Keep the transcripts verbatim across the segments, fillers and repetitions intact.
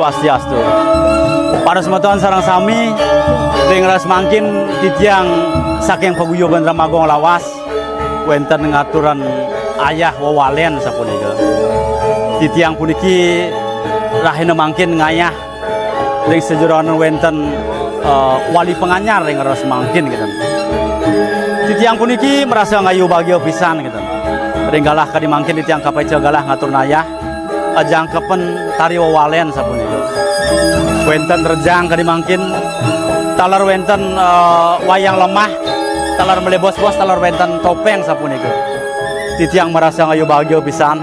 Swastiastu. Para semeton sareng sami, ring leres mangkin titiang saking paguyuban Drama Gong lawas wénten ngaturan ayah wewalén sapunika. Titiang puniki rahina mangkin ngayah ring sajeroning wénten, eh, wali panganyar ring leres mangkin, gitu. Titiang puniki marasa ngayu bagia pisan, gitu. Ring galah kadi mangkin titiang kapaica galah ngatur ayah, eh, jangkepan tari wewalén sapunika. Wénten rejang kadi mangkin, taler wénten, eh, wayang lemah, taler malih bos-bos, taler wénten topéng sapunika. Titiang marasa ngayu bagia pisan.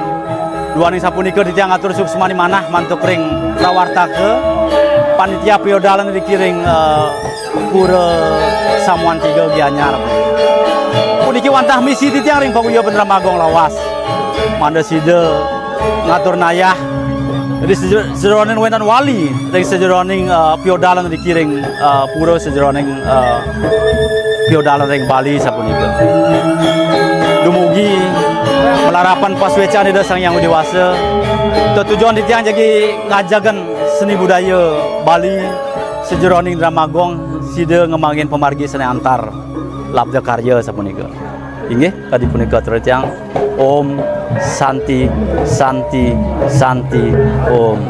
Duaning sapunika titiang atur suksmaning manah mantuk ring rawartaka panitia piodalan riki ring, eh, Pura Samuan Tiga Gianyar. Puniki wantah misi titiang ring paguyuban Drama Gong lawas. Mangda sida ngatur ayah. Jadi seje-, sajeroning wénten wali ring sajeroning, eh, piodalan riki ring, eh, pura sajeroning, eh, piodalan ring Bali sapunika. Dumugi malarapan pasuécan Ida Sang Hyang Widhi Wasa, tetujon titiang jagi ngajegang seni budaya Bali sajeroning Drama Gong, sida ngemangin pamargi sané antar labda karya sapunika. Inggih, kadi punika atur titiang. Om Santi, Santi, Santi, Om.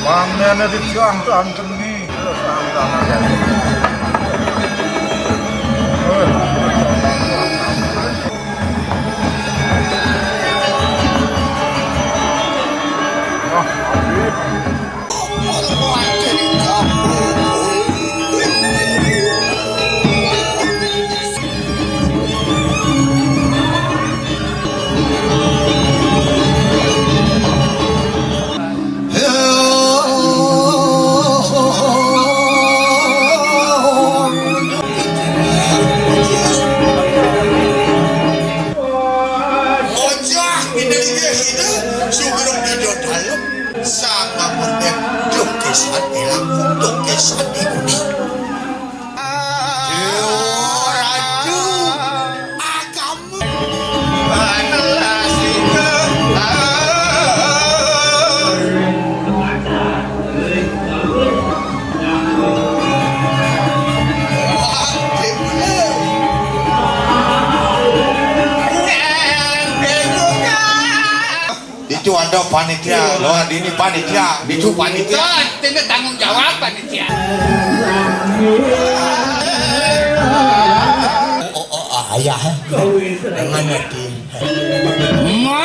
Mangnéné di tiang tanteni. Ojah, pindah linggih sida, sugrung ida dalem, sang ngabundek, dukisan ilang, dukisan ibuni. Dewa Ratu Agama. Ditu ada panitia, loh, dini panitia, ditu panitia. Betul, itu tanggung jawab panitia. Oh, oh, oh, ah, Ya, he. Ngene di. Ma